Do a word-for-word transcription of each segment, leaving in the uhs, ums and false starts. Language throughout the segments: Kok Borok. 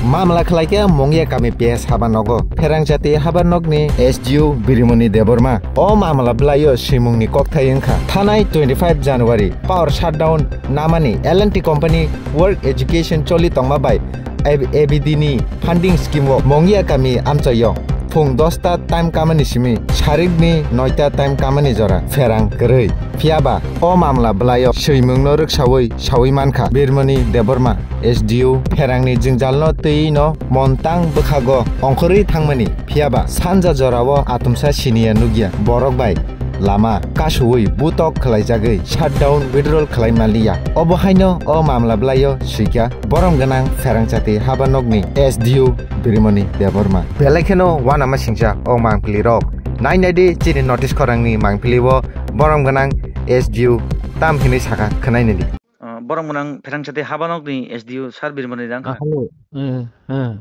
Mamla khlaikha Mungya kami P S haba nogo. Pherang jati haba nokni S D O Birimoni Debbarma. O mamla bwlaio swimungni kokthai wngkha. Thanai twenty-five January power shutdown namani L and T company work execution choli tongma bai A B D ni funding scheme o Mungya kami amchaio phung dosta time kamani simi sarikni noita time kamani jora pherang kwrwi. Phiyaba o mamla bwlaio swimungno rwksawi sawi mankha Birmoni Debbarma S D O pherangni jwngjalno twiwi no montang bwkhago ongkhorwi thangmani. Phiyaba sanja jorao atumsa siniya nukya borok bai lama kasuwi butok khwlaijagwi shutdown withdrawal khwlai manliya. Obo haino o mamla bwlaio swikha borom gwnang pherang jati haba nokni S D O Birimoni Debbarma. Belai kheno uanama singcha o mangpili rok. Nai nai di chini notice khorangni mangpili o borom gwnang S D O tam hinwi sakha khwnai nai di. Ah, borom gwnang pherang jati haba nokni S D O sir Birimoni dang kha. Ah, hello. Eh, eh.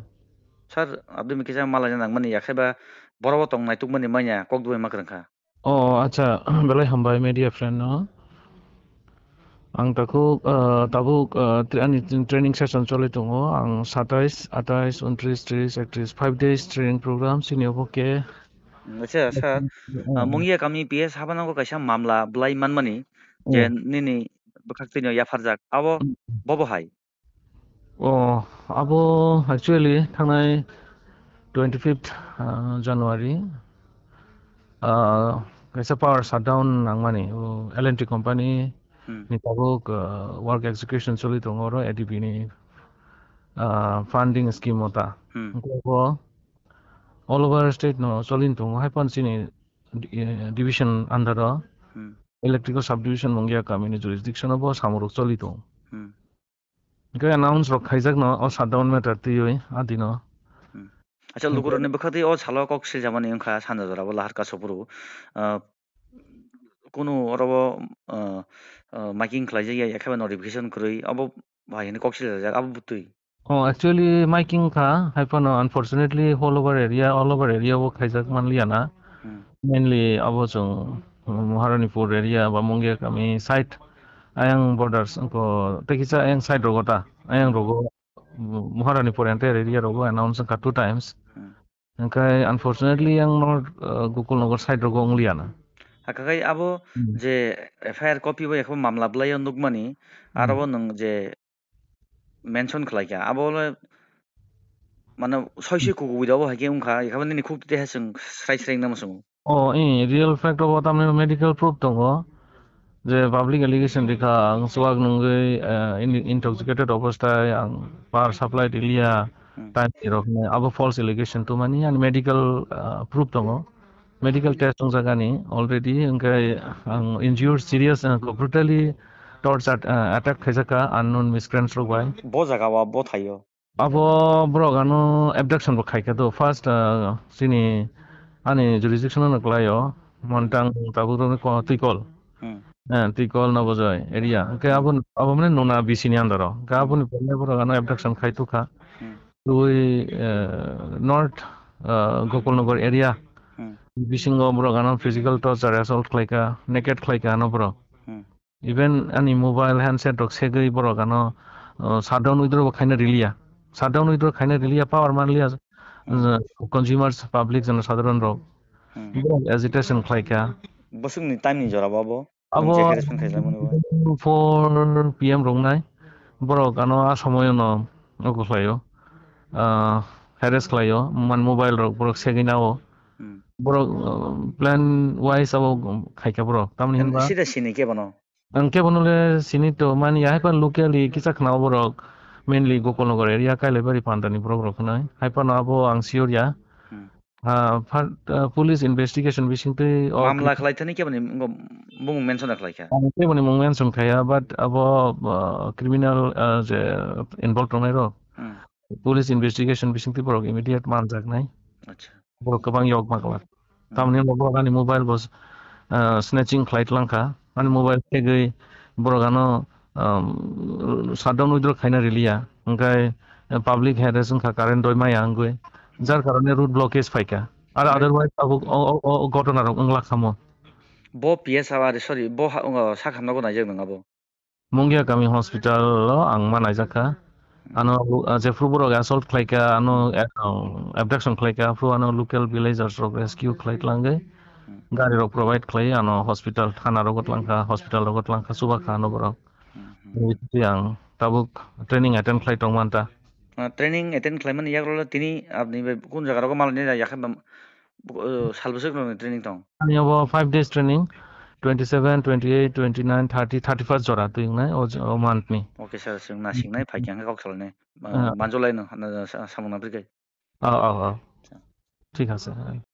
Sir, abdumi kisa malai nangmani yakhaiba borok tong naitukmani manya kok dubai ma kwrwngkha. Oh, acha, belai hambai media friend no. Ang takhuk, ah, tabuk, ah, tra-, ani training session choli tongo. Ang satais, atais, untris, tris, ektris, five days training program, sini obo ke. Mm, acha, sir, ah, Mungya kami P S haba nokgo kaisa mamla bwlai manmani je nini bwkhak twi no yapharjak. Abo bobo hai. Oh, abo actually thangnai twenty-fifth, ah, January, ah, kaisa power shutdown nangmani, oh, L and T company Hmm. ni tabuk, ah, work execution choli tongo oro A D B ni, ah, funding scheme o ta. Hmm. Hwnkhe bo all over state no choli tongo, hai phano chini di-, eh, division under o Hmm. electrical subdivision Mungya kami ni jurisdiction o bo samung rok choli tongo. Hmm. Hwnkhe announce rok khaijakno o shutdown matter twiwi adino. Hmm. Acha, hwnkhe lukurokni bwkhaktwi o salo kok siljamani wngkha sanja jorabo lahar kasophuru. Ah, kunu orobo, ah, ah, miking khlaijakya, yakheba notification kwrwi, abo bahai hwnwi kok siljajak, abo bwtwi. Oh, actually miking kha, hai phano unfortunately all over area, all over area o khaijak manliya na. Hmm. Mainly abo chwng, um, Maharanipur area ba Mungia kami side, ayang borders, ko, tei kisa ayang side rogo ta, ayang rogo, um, Maharanipur entire area rogo announce wngkha two times. Hmm. Hwnkhe unfortunately yang no, uh, Gokulnagar side rogo wngliya na. Hakha khai abo Hmm. je F I R copy bai ekho mamla bwlaio nukmani, Hmm. aro bo nwng je mention khlaikha. Abo le mane soisoi kukubui rok bo hai khe wngkha, ekha nini khuk twi hai chwng srai srai wngna muchungo. Oh, eh, real fact o bo tamni medical proof tongo. Je public allegation rikha, ang chuwak nungwi, eh, in-, intoxicated obostai ang power supply riliya, Hmm. time ni rok hinwi. Abo false allegation tongmani, ani medical, ah, proof tongo. Medical test wngjak ani already, hwnkhe ang injured serious, ah, brutally torture, ah, attack khaijakha unknown miscreants rok bai. Bo jaga o bo thaio. Abo borok ano abduction bo khaikha do. First, ah, chini ani jurisdiction no kwlaio, Montang tabuk rokni ko-, Twikol. Hmm. Eh, Twikol Nobojoi area. Hwnkhe Hmm. abo, abo mane Nuna B C ni under o. Hwnkhe Hmm. aboni pore borok ano abduction khai tukha. Hmm. Twi, eh, North, eh, Gokulnagar area. Hmm. Bisingo borok ano physical torture, assault khlaikha, naked khlaikha ano borok. Hmm. Even ani mobile handset rok segwi borok ano, uh, shutdown withdraw bo khaina riliya. Shutdown withdraw khaina riliya, power manliya, Hmm. uh, consumers, public, jono sadharon rok. Hmm. Borok agitation khlaikha. Bosongni time ni jora bo abo? Abo Nwng je harassment khaijak mani bo? Four P M rok nai. Borok ano a somoyo no ogo khlaio. Uh, harass khlaio, man mobile rok borok segwi nao. Hmm. Borok, uh, plan wise abo khaikha borok. Tamni Nwng hinba sida sini kebo no? Ang kebo nole sini to mani ya, haipan locally kisa khna borok, mainly Gokulnagar area, Kailaibari Panda ni borok rok khna. Haipan abo ang sure ya. Hmm. Ah, far-, ah, police investigation bising twi o Mamla khlai thani kebo ni ngo bung mention khlai kha. Ang kebo ni mung mention khaya, but abo, ah, criminal, ah, je involved tongnai rok. Hmm. Police investigation bising twi borok immediate manjak nai. Acha. Borok kwbang yok ma kwlak. Hmm. Tamni hwnba borok ani mobile bo, ah, snatching khlai tlang kha. Ani mobile segwi borok ano, um, shutdown withdraw khaina riliya. Hwnkhe, eh, public harass wngkha current doi maya wngwi. Jar karone road blockage phaikha. Ar Right. otherwise abo o, o, o ghotona rok wngla khamo. Bo P S abo, sorry, bo ha, o, sak hamna bo naijak nang abo. Mungia kami hospital o ang ma naijak kha. Ano lu- ah, jephru borok assault khlaika, ano eh, oh, abduction khlaika, aphru ano local villagers rok rescue khlai tlangwi, gari rok provide khlai, ano hospital thana rogo tlangkha, hospital rogo tlangkha, chubakha ano borok. Bini twi ang tabuk training attend khlai tongmanta. Ah, training attend khlaimani yakrolo tini aboni bai kun jaga rogo malni ya khe bam- uh, sal bwswk rokni training tong? Ani abo five days training, twenty seven, twenty eight, twenty nine, thirty, thirty first jora twi wngnai o j- o month ni. Okay sir, chwng nasingnai phai khe ang kok salni. Ah. Manjolai no samung na phirkai. Oh, oh, oh. Thik ase.